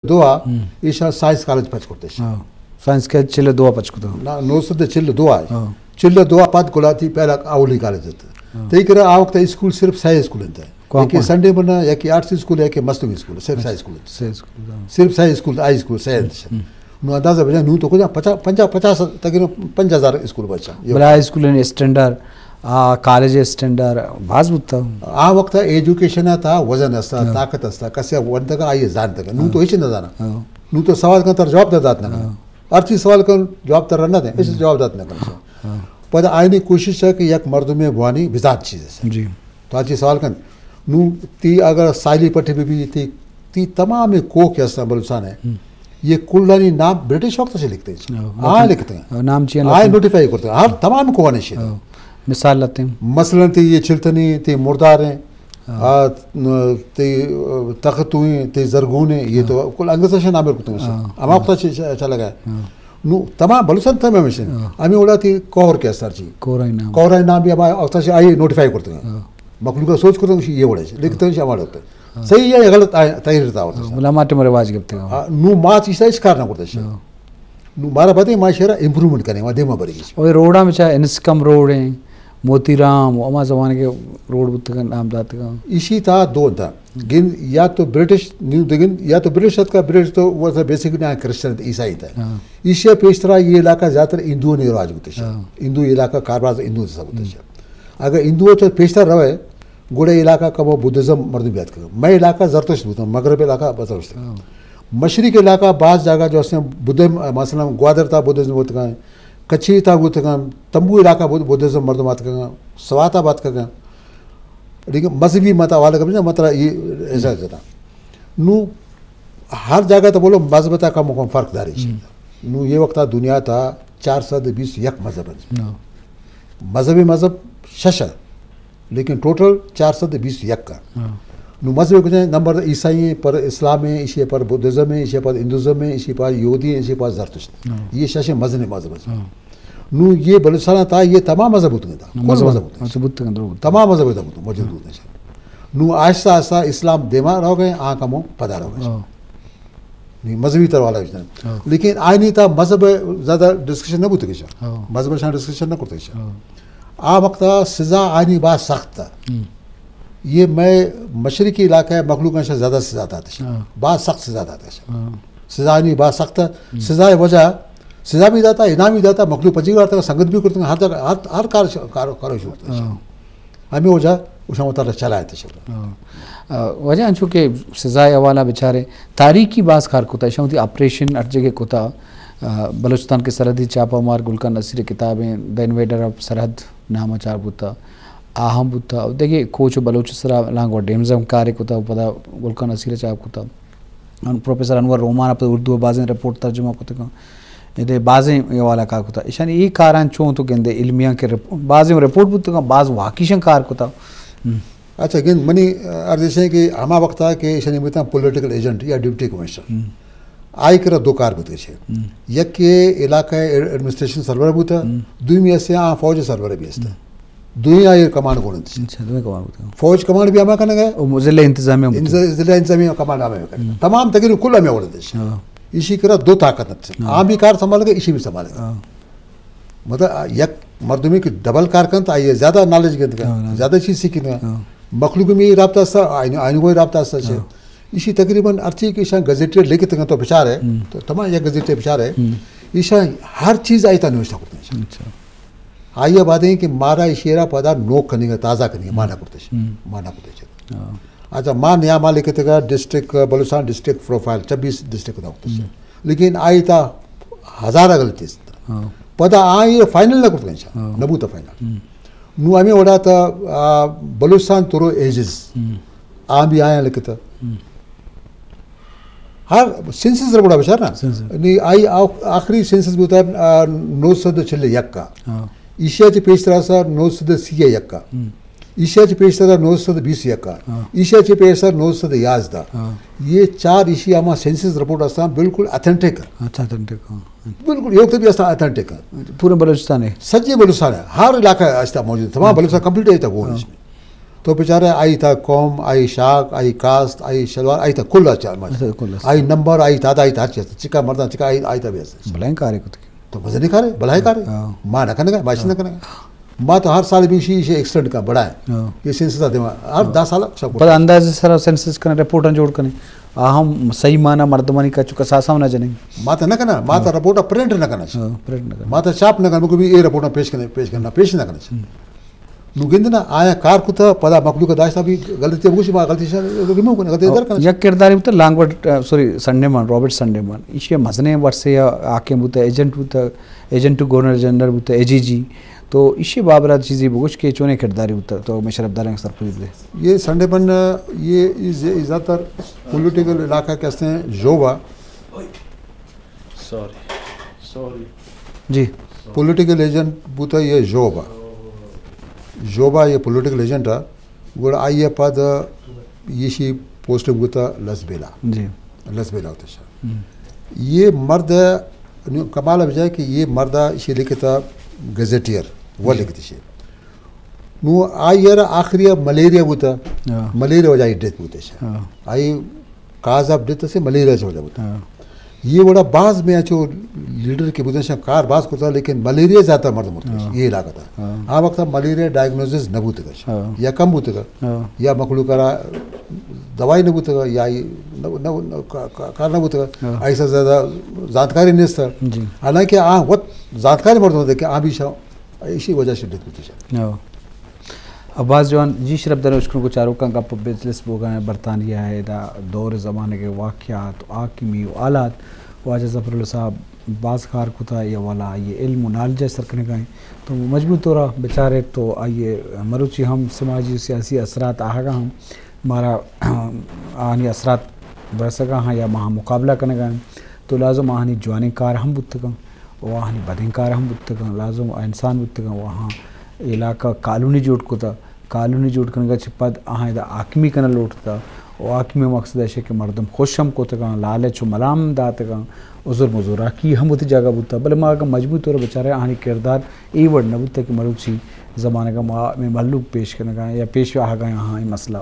دو آ، ہم۔ ایشاں سائنس کالج پچ کرتش۔ ہاں۔ سائنس کالج چل دو آ پچ کتو۔ نا، نو سد چل دو آ۔ ہاں۔ چل دو آ پد گڑا تئی پہلا اولی کالج ات۔ ہاں۔ تئی کرا آ وقت اسکول صرف سہ اسکول انت۔ کون یکی کون؟ سنڈے بنا، یکی آرٹس اسکول، یکی مصنوعی اسکول، صرف سہ اسکول انت۔ سہ اسکول، ہاں۔ صرف سہ اسکول، آئی اسکول سہ انت۔ ہم۔ نو اندازہ بجا، نو تو کجا پچا-، پنجاہ، پچاس، تقریباً پنجاہ ہزار اسکول بچا۔ بلا اسکول اسٹینڈرڈ، آ، کالج اسٹینڈرڈ باز بوتا۔ آ وقت ایجوکیشن تا وزن استا، ہاں۔ طاقت استا، کسے ونتگا آئی زانتگا۔ نو تو ہاں۔ ہچ نہ زانا۔ ہاں۔ نو تو سوال کن تر جواب دات نہ کن۔ ہاں۔ ہر چیز سوال کن جواب تر نہ دے، اس ہاں۔ جواب دات نہ کن۔ ہاں۔ پد آئینی کوشش ہے کہ یک مردمے بوانی بزاد چیز ہے۔ جی۔ تو آ چیز سوال کن۔ نو تئی اگر ساحلی پٹی بہ بی، تئی، تئی تمام کوہ کہ استا بلوچستان ہے، ہم۔ یہ کلانی نام برٹش وقت سے لکھتے ہیں۔ ہاں، ہاں، لکھتے ہیں۔ نام چی ہیں؟ آئے نوٹیفائی کرتے ہیں۔ ہر تمام کوہ نشے۔ ہاں۔ مثال لاتے ہیں۔ مثلاً تئی یہ چلتنی، تئی مردار ہیں، ہاں۔ آ، ن-، تئی، آ، تختو ہیں، تئی زرگون ہیں، یہ ہاں۔ تو کل انگریز سے نام رکھتے ہیں۔ ہاں۔ ہم وقت چ-، چ-، چلا گیا۔ ہاں۔ نو تمام بلوچستان تمام مشن۔ ہاں۔ ہمیں اوڑا تئی کوہر کے اثر چی۔ کوہر نام۔ کوہر نام بھی ہمارے وقت سے آئی نوٹیفائی کرتے ہیں۔ ہاں۔ مخلوق سوچ کرتے ہیں یہ وڑے، لکھتے ہیں ہمارے ہوتے۔ ہاں۔ صحیح ہے یا غلط آئے، تحریر تا ہوتا ہے۔ ہاں، ملامات میں رواج گپتے ہیں۔ ہاں، نو ما چیز اس کار نہ کرتے ہیں۔ ہاں۔ نو مارا پتہ ہے ما شہر امپروومنٹ کرنے، ما دیما بڑی۔ اور روڈا میں چاہے انسکم روڈ ہیں، موتی رام، وہ ہما زمانے کے روڈ بوتگن، نام داتگن۔ اسی تا دو تا۔ گند یا تو برٹش نیو دگن، یا تو برٹش ات کا، برٹش تو وہ تھا بیسکلی یہاں کرسچن تھے، عیسائی تھے۔ ہاں۔ ایشیا پیشترا یہ علاقہ زیادہ تر ہندوؤں نے راج ہوتے شا۔ ہاں۔ ہندو علاقہ کاروبار سے ہندو سے ہوتے شا۔ اگر ہندو تو پیشتر رہے، گوڑے علاقہ کمو بدھزم مردم بیات کرو۔ میں علاقہ زرتشت بوتا، مغرب علاقہ زرتشت۔ ہاں۔ مشرق علاقہ بعض جگہ جو اسے بدھزم، مثلاً گوادر تا بدھزم ہوتا ہے، کچھی تا ہوتا ہے، تمبو علاقہ بود-، بدھزم مردم آت کرو، سوات آباد کرو۔ لیکن مذہبی مت حوالے کا بھی نہ، مطلب یہ ایسا جتا۔ نو ہر جگہ تو بولو مذہب تا کم کم فرق داری چی۔ ہم۔ نو یہ وقت دنیا تا چار سد بیس یک مذہب ہے۔ ہاں۔ مذہبی مذہب شش ہے، لیکن ٹوٹل چار سد بیس یک کا۔ ہاں۔ نو مذہب کجا ہیں؟ نمبر عیسائی ہیں، پر اسلام ہیں، اسی پر بدھزم ہیں، اسی پر ہندوازم ہیں، اسی پر یہودی ہیں، اسی پر زرتشت۔ ہاں۔ یہ شش مزن مذہب ہیں۔ ہاں۔ نو یہ بلوچستان تا یہ تمام مذہب ہوتے ہیں، کل مذہب، مذہب ہوتے ہیں۔ اچھا، بوتگن، درو بوتگن۔ تمام مذہب ہوتے ہیں، موجود ہوتے ہیں۔ نو آہستہ آہستہ اسلام دیما رہو گئے، آ کمو پدا رہو گئے۔ ہاں۔ نی مذہبی تر والا وچ نہ۔ ہاں۔ لیکن آئینی تا مذہب زیادہ ڈسکشن نہ بوتے کشا۔ ہاں۔ مذہب شان ڈسکشن نہ کرتے کشا۔ ہاں۔ آ وقت سزا آئینی با سخت تھا۔ ہم۔ یہ میں مشرقی علاقہ ہے، مخلوق شان زیادہ سزا داتے شا۔ ہاں۔ با سخت سزا داتے شا۔ ہاں۔ سزا آئینی با سخت تھا۔ ہم۔ سزا وجہ، سزا بھی داتا، انعام بھی داتا، مخلوق پجی وارتا، سنگت بھی کرتے، ہر جگہ، ہر، ہر کار، کار، کار شروع کرتے شا۔ ہاں۔ ہمیں وجہ، اس ہم تر چلائے تے شا۔ ہاں۔ آ، وجہ انچو کہ سزائے حوالہ بچارے، تاریخی باز کار کتا، ایشاں وتی آپریشن ہر جگہ کتا، آ، بلوچستان کے سرحدی چاپہ مار گل خان نصیر کتابیں، دی انویڈر آف سرحد نام چار بوتا، آہم بوتا، دگہ کوچ و بلوچ سرا لانگو ڈیمز ہم کارے کتا، پدا گل خان نصیر چاپ کتا۔ ان پروفیسر انور رومان ء پہ اردو ء بازیں رپورٹ ترجمہ کتگ انت۔ ادے بازیں حوالہ کار کتگ۔ ایشانی اے کاراں چون تو گندے علمیاں کہ رپ-، بازیں رپورٹ بوتگ انت، باز واقعیشاں کار کتگ۔ ہم۔ اچھا، گند منی عرض ایش ہے کہ ہما وقت ہے کہ ایشانی بوتاں پولیٹیکل ایجنٹ یا ڈپٹی کمشنر۔ ہم۔ آئی کرا دو کار بوتگ چھ۔ ہم۔ یک علاقہ ایڈمنسٹریشن سربراہ بوتا، ہم۔ دومی اسے آ فوج سربراہ بھی استا۔ ہم۔ دوئیں آئی کمانڈ گون انت۔ اچھا، دوئیں کمانڈ بوتگ۔ فوج کمانڈ بھی ہما کنگ ہے۔ او ضلع انتظامیہ بوتگ۔ انز-، ضلع انتظامیہ کمانڈ ہمیں کنگ۔ ہم۔ تمام تقریباً کل ہمیں اوڑ دیش۔ ہاں۔ ایشی کرا دو طاقت انت۔ ہاں۔ آ بھی کار سنبھال گئے، ایشی بھی سنبھال گئے۔ ہاں۔ مطلب، آ، یک مردمی کہ ڈبل کار کنت، آئی زیادہ نالج گنت، ہاں، ہاں۔ زیادہ چیز سیکھنت۔ ہاں۔ مخلوق میں رابطہ استا، آئین، آئین کوئی رابطہ استا چھ۔ ہاں۔ ایشی تقریباً ہر چیز کہ ایشان گزیٹیئر لکھت تو بچار ہے، ہم۔ تو تمام یک گزیٹیئر بچار ہے۔ ہم۔ ایشان ہر چیز آئی تا نوشتہ کرتے ہیں۔ اچھا۔ آئی ء بعد ایں کہ مارا ایشی ء را پدا نوک کنگ ء، تازہ کنگ ء، ما نہ کرتش، ہم۔ ما نہ کرتش۔ ہاں۔ اچھا، ما نیام ء لکھتگ ء ڈسٹرکٹ، بلوچستان ڈسٹرکٹ پروفائل، چھبیس ڈسٹرکٹ نہ کرتش۔ ہم۔ لیکن آئی تا ہزار غلطی است۔ ہاں۔ پدا آئی فائنل نہ کرتگ انشاء، ہاں۔ نہ بوتا فائنل۔ ہم۔ نو ہمیں وڑا تا، آ، بلوچستان ترو ایجز۔ ہم۔ آ بھی آیا لکھتا۔ ہم۔ ہر سینسس رپورٹ بچار نا۔ سینسس۔ نی آئی آخ-، آخری سینسس بوتا، آ، نو سد چل یک کا۔ ہاں۔ ایشیا چہ پیشتر آسا نو سد سی یک کا۔ ہم۔ ایشیا چہ پیشتر نو سد بیس یک کا۔ ہاں۔ ایشیا چہ پیشتر نو سد یازدہ۔ ہاں۔ یہ چار ایشی ہما سینسس رپورٹ آسا بالکل اتھنٹک۔ اچھا، اتھنٹک، ہاں۔ بالکل، یہ وقت بھی آسا اتھنٹک۔ پورے بلوچستان ہے۔ سجے بلوچستان ہے۔ ہر علاقہ آستا موجود۔ تمام بلوچستان کمپلیٹ ہے تا وہ ہاں۔ اس میں۔ تو بیچارہ آئی تا قوم، آئی شاخ، آئی کاست، آئی شلوار، آئی تا کل است۔ اچھا، کل است۔ آئی نمبر، آئی تعداد، آئی تا ہر چیز۔ چکا مرداں، چکا آئی، آئی تا بھی است۔ بلائیں کارے کت۔ تو مزنیں کارے، بلائیں کارے۔ ہاں۔ ما نہ کنگا، ما ایسے نہ کنگا۔ ما تو ہر سال بھی اسی، اسی ایکسٹینڈ کا بڑھائے۔ ہاں۔ یہ سینسس آتے ہیں۔ ہر دس سال سب پتہ اندازے سر سینسس کنے، رپورٹاں جوڑ کنے۔ آ ہم صحیح معنی مردمانی کا چکا ساسا نہ جنے۔ ما تو نہ کنا، ما تو رپورٹ پرنٹ نہ کنا۔ ہاں، پرنٹ نہ کنا۔ ما تو چھاپ نہ کنا، مکو بھی یہ رپورٹ پیش کنے، پیش کرنا، پیش نہ کنا۔ نو گند نا، آیا کار کتا، پدا مخلوق داشتا بھی غلطی، بگوشی ما غلطی شا ریموو کنے، غلطی در کنے۔ یک کرداری بوتا لانگورڈ، آ، سوری، سنڈے مان، رابرٹ سنڈے مان۔ ایشی مزنیں ورثے یا حاکم بوتا، ایجنٹ بوتا، ایجنٹ ٹو گورنر جنرل بوتا، اے جی جی۔ تو ایشی بابت چیزی بگوش کہ چونے کرداری بوتا، تو میں شرف داریں سرپوز دے۔ یہ سنڈے مان، یہ، یہ زیادہ تر پولیٹیکل علاقہ کہتے ہیں، جوبا۔ سوری، سوری۔ جی۔ پولیٹیکل ایجنٹ بوتا یہ جوبا۔ جوبا یہ پولیٹیکل ایجنٹ ہے۔ گڑا آئی پد ایشی پوسٹ بوتا لسبیلا۔ جی۔ لسبیلا ہوتا شا۔ ہم۔ یہ مرد، کمال بجائے کہ یہ مرد ایشی لکھتا گزیٹیئر، وہ جی۔ لکھتی شی۔ نو آئی را آخری ملیریا بوتا، ہاں۔ ملیریا وجہ ڈیتھ بوتا شا۔ ہاں۔ آئی کاز آف ڈیتھ سے ملیریا سے وجہ بوتا۔ ہاں۔ یہ وڑا باز میں اچھو لیڈر کے بوتا شا کار باز کرتا، لیکن ملیریا زیادہ مرد مرتا ہاں۔ یہ علاقہ تا۔ ہاں۔ آ وقت ملیریا ڈائگنوسس نہ بوتا شا۔ ہاں۔ یا کم بوتا۔ ہاں۔ یا مخلوق را دوائی نہ بوتا، یا یہ نہ، نہ، نہ، کا-، کا-، کار نہ بوتا۔ ہاں۔ ایسا زیادہ زانتکاری نہیں تھا۔ جی۔ حالانکہ آ وقت زانتکاری مرد ہوتے کہ آ بھی شا ایشی وجہ سے ڈیتھ بوتی شا۔ ہاں۔ عباس جوان جی، شرف داریں اشکنوک و چاروکاں، گپ بزنس بوگا ہیں، برطانیہ ہے، دا دور زمانگ واقعات و حاکمی و حالات، واجہ ظفر اللہ صاحب باز کار کتا، یہ والا آئی علم و نالج سر کنگا ہیں۔ تو مجموعی طورا بچارے تو آئی مروچی ہم سماجی و سیاسی اثرات آہگا ہم مارا آہانی اثرات برسگا ہاں یا ما ہم مقابلہ کنگا ہیں۔ تو لازم آہانی جوانیں کار ہم بوتگاں و آہانی بدیں کار ہم بوتگاں۔ لازم آ انسان بوتگاں و آہاں علاقہ کالونی جوڑ کتا، کالونی جوڑ کنگا چہ پد آہاں ادا حاکمی کنگ لوٹتا و حاکمی مقصد ایشے کہ مردم خوش ہم کتگاں، لالچ و ملام داتگاں، عذر مزوراکی ہم وتی جاگہ بوتا، بلے ما اگاں مجموعی طور بچارے آہانی کردار اے وڑ نہ بوتا کہ مروچی زمانگا ما مئے مھلوک پیش کنگا یا پیش آہگا آہاں اے مسئلہ۔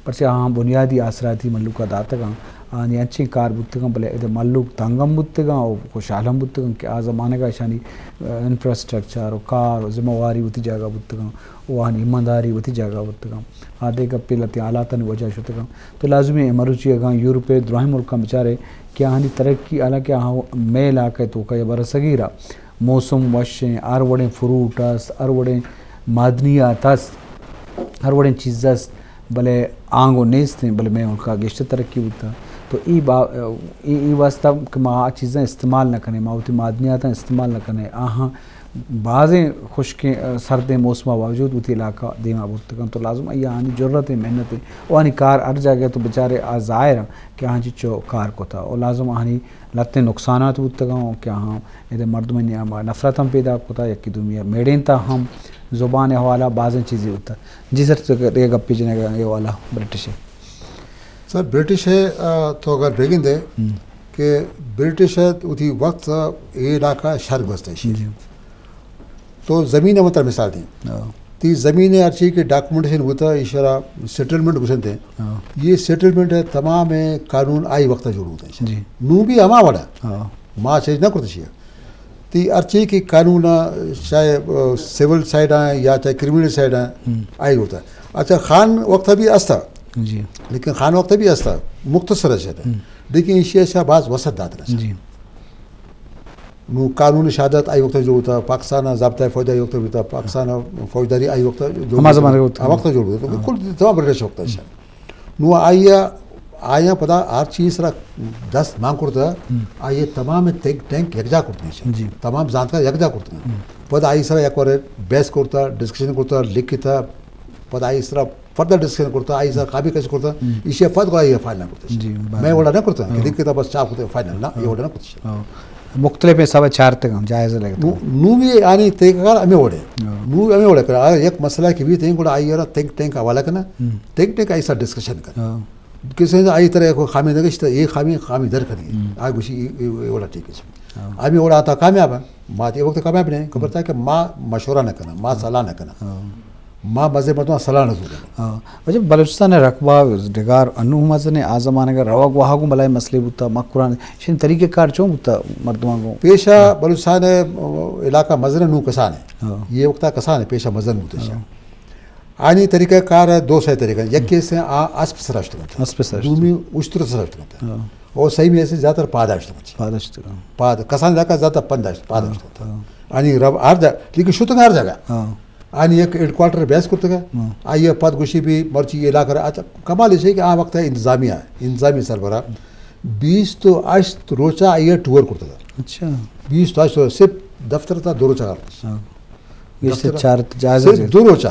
پرچہ آہاں بنیادی آسراتی مھلوکا داتگاں، آہانی انچیں کار بوتگاں، بلے ادا مھلوک تنگ ہم بوتگاں و خوشحال ہم بوتگاں کہ آ زمانگا اشانی، آ، انفراسٹرکچر و کار و ذمہ واری وتی جاگہ بوتگاں و آہانی ایمانداری وتی جاگہ بوتگاں۔ آ دگہ گپے لہتیں حالاتانی وجہ شتگاں۔ تو لازمی اے مروچی اگاں یورپ ء دراہیں ملکاں بچارے کہ آہانی ترقی، حالانکہ آہاں مئے علاقہ ء توکا یا برصغیر ء موسم وش ایں، ہر وڑیں فروٹ است، ہر وڑیں معدنیات است، ہر وڑیں چیز است، بلے آنگو نیست ایں، بلے مئے ملک ء گیشتر ترقی بوتا۔ تو ای با-، ای، ای واسطہ کہ ما آ چیزاں استعمال نہ کنیں، ما وتی معدنیاتاں استعمال نہ کنیں، آہاں بازیں خشکیں، آ، سردیں موسم ء باوجود وتی علاقہ دیما برتگاں، تو لازم آئی آہانی جرت ء محنت ء و آہانی کار ہر جاگہ تو بچارے آ ظاہر اں کہ آہاں چچو کار کتا و لازم آہانی لہتیں نقصانات بوتگاں کہ آہاں ادا مردمانی نیاما نفرت ہم پیدا کتا، یکی دومی ء میڑینتا ہم، زبان ء حوالہ بازیں چیزے بوتا۔ جی سر، تو اے گپے جنگ ء حوالہ برٹش ء۔ سر، برٹش ء، آ، تو اگر بگندے ہم۔ کہ برٹش ء وتی وقت ء اے علاقہ شر گوست ایشی۔ جی۔ تو زمین ء من ترا مثال دیں۔ ہاں۔ تی زمین ء ہرچی کہ ڈاکومنٹیشن بوتا، ایشرا سیٹلمنٹ گوشنتے۔ ہاں۔ یہ سیٹلمنٹ ء تمام قانون آئی وقت جوڑ ہوتا ہے۔ جی۔ نو بھی ہما وڑا۔ ہاں۔ ما چیز نہ کرتے شیئر۔ تی ہرچی کہ قانون ء چاہے، آ، سول سائیڈ آئیں یا چاہے کرمنل سائیڈ آئیں، ہم۔ آئی ہوتا ہے۔ اچھا، خان وقت بھی استا۔ جی۔ لیکن خان وقت بھی استا، مختصر ہے شاید۔ ہم۔ لیکن ایشی ء چہ باز وسعت دات نہ۔ جی۔ نو قانون شہادت آئی وقت جو ہوتا، پاکستان ضابطہ فوجداری وقت ہوتا، پاکستان فوجداری آئی وقت جو ہما ہوتا، زمانہ ہوتا۔ آ وقت جو ہوتا، ہاں۔ کل تمام برٹش وقت ہے۔ نو آئی، آیا پدا ہر چیز سرا دست مان کرتا، ہم۔ آئی تمام تھنک ٹینک یکجا کرتے ہیں۔ جی۔ تمام زانتکار یکجا کرتے ہیں۔ ہم۔ پدا آئی سرا یک بار بحث کرتا، ڈسکشن کرتا، لکھتا، پدا آئی سرا فردر ڈسکشن کرتا، آئی سرا کاپی کش کرتا، ہم۔ ایشی پد کو آئی فائنل کرتا۔ جی، بلے۔ میں وڑا نہ کرتا کہ ہاں۔ لکھتا بس چاپ کرتا فائنل، نہ، یہ ہاں۔ وڑا نہ کرتا۔ ہاں۔ مختلف حساب چارتگاں، جائزہ لگتا۔ نو، نو بھی آنی طریقہ کار ہمیں وڑے۔ ہاں۔ نو ہمیں وڑے کرا، آ، یک مسئلہ کی بھی تھیں، گڑا آئی را تھنک ٹینک حوالہ کرنا، ہم۔ تھنک ٹینک آئی سرا ڈسکشن کرنا۔ ہاں۔ کسی نے آئی طرح کو خامی نگشت، یہ خامی، خامی در کری۔ ہم۔ آ گوشی، یہ، یہ، یہ وڑا ٹھیک ہے۔ ہاں۔ ہمیں وڑا آتا کامیاب ہے، ما تے وقت کامیاب نہیں، خبر تھا کہ ما مشورہ نہ کرنا، ما صلاح نہ کرنا۔ ہاں۔ ما مزن مردماں سلاہ نہ زوراں۔ ہاں۔ واجہ، بلوچستان ءِ رقبہ ڈگار انوں مزن ایں، آ زمانگ ءَ روگ واہگ اوں بلاہیں مسئلے بوتا، مکران، شن طریقہ کار چون بوتا مردماں گوں؟ پیشا بلوچستان ءِ علاقہ مزن ایں، نوں کسان ایں۔ ہاں۔ یہ وقتا کسان ایں، پیشا مزن بوتا۔ ہاں۔ آنی طریقہ کار دو سے طریقہ، یک کیس ایں، آ اسپ سرا شتگ ات۔ اسپ سرا شتگ۔ دومی اشتر سرا شتگ ات۔ ہاں۔ اور سیمی ایسے زیادہ تر پادا شتگ ات۔ پادا شتگ ات۔ پاد، کسان علاقہ زیادہ پندا شتگ، پادا ہاں، شتگ ات۔ ہاں۔ آنی رب ہر جگہ، لیکن شتگ ہر جگہ۔ ہاں۔ آنی یک ہیڈ کوارٹر بیس کرتگ ات۔ ہاں۔ آئی ءَ پد گوشی بھی مرچی یہ علاقہ را، اچھا، کمال ایش ایں کہ آ وقت انتظامیہ، انتظامی سربراہ بیست و ہشت روچا آئی ءَ ٹور کرتگ ات۔ اچھا۔ بیست و ہشت روچ، صرف دفتر تا دو روچا کار کرتگ ات۔ ہاں۔ گیشتر دفتر چار جائزہ صرف جیت۔ دو روچا۔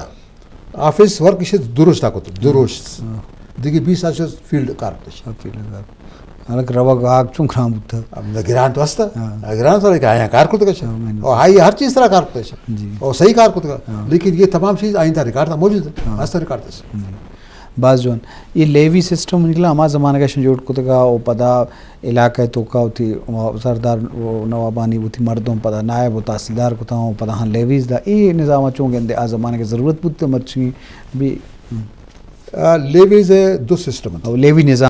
آفس ورک ایشی دو روچ تا کرتگ ات، دو روچ۔ ہاں۔ دیگہ بیست روچ فیلڈ کار کرتگ ات۔ ہاں، فیلڈ کار۔ حالانکہ روگ آگ چون گران بوتا۔ اب نہ گران تو ہستا۔ ہاں۔ نہ گران تو، لیکن آیاں کار کرتگ ات۔ ہاں، میں نے اور آئی ہر چیز سرا کار کرتگ ات۔ جی۔ اور صحیح کار کرتگ ات۔ ہاں۔ لیکن یہ تمام چیز آئندہ ریکارڈ تا موجود ات۔ ہاں۔ ہستا ریکارڈ تا۔ جی۔ باز جوان۔ یہ لیوی سسٹم نکلا، ہما زمانگ ءَ شن جوڑ کرتگ ات، او پدا علاقہ ءِ توکا وتی سردار و نوابانی وتی مردم پدا نائب و تحصیلدار کتاں و پدا ہاں لیویز دا۔ اے نظام ءَ چون گندے، آ زمانگ ءَ ضرورت بوت مرچی بھی؟ آ، لیویز ءِ دو سسٹم ات۔ او لیوی نظام۔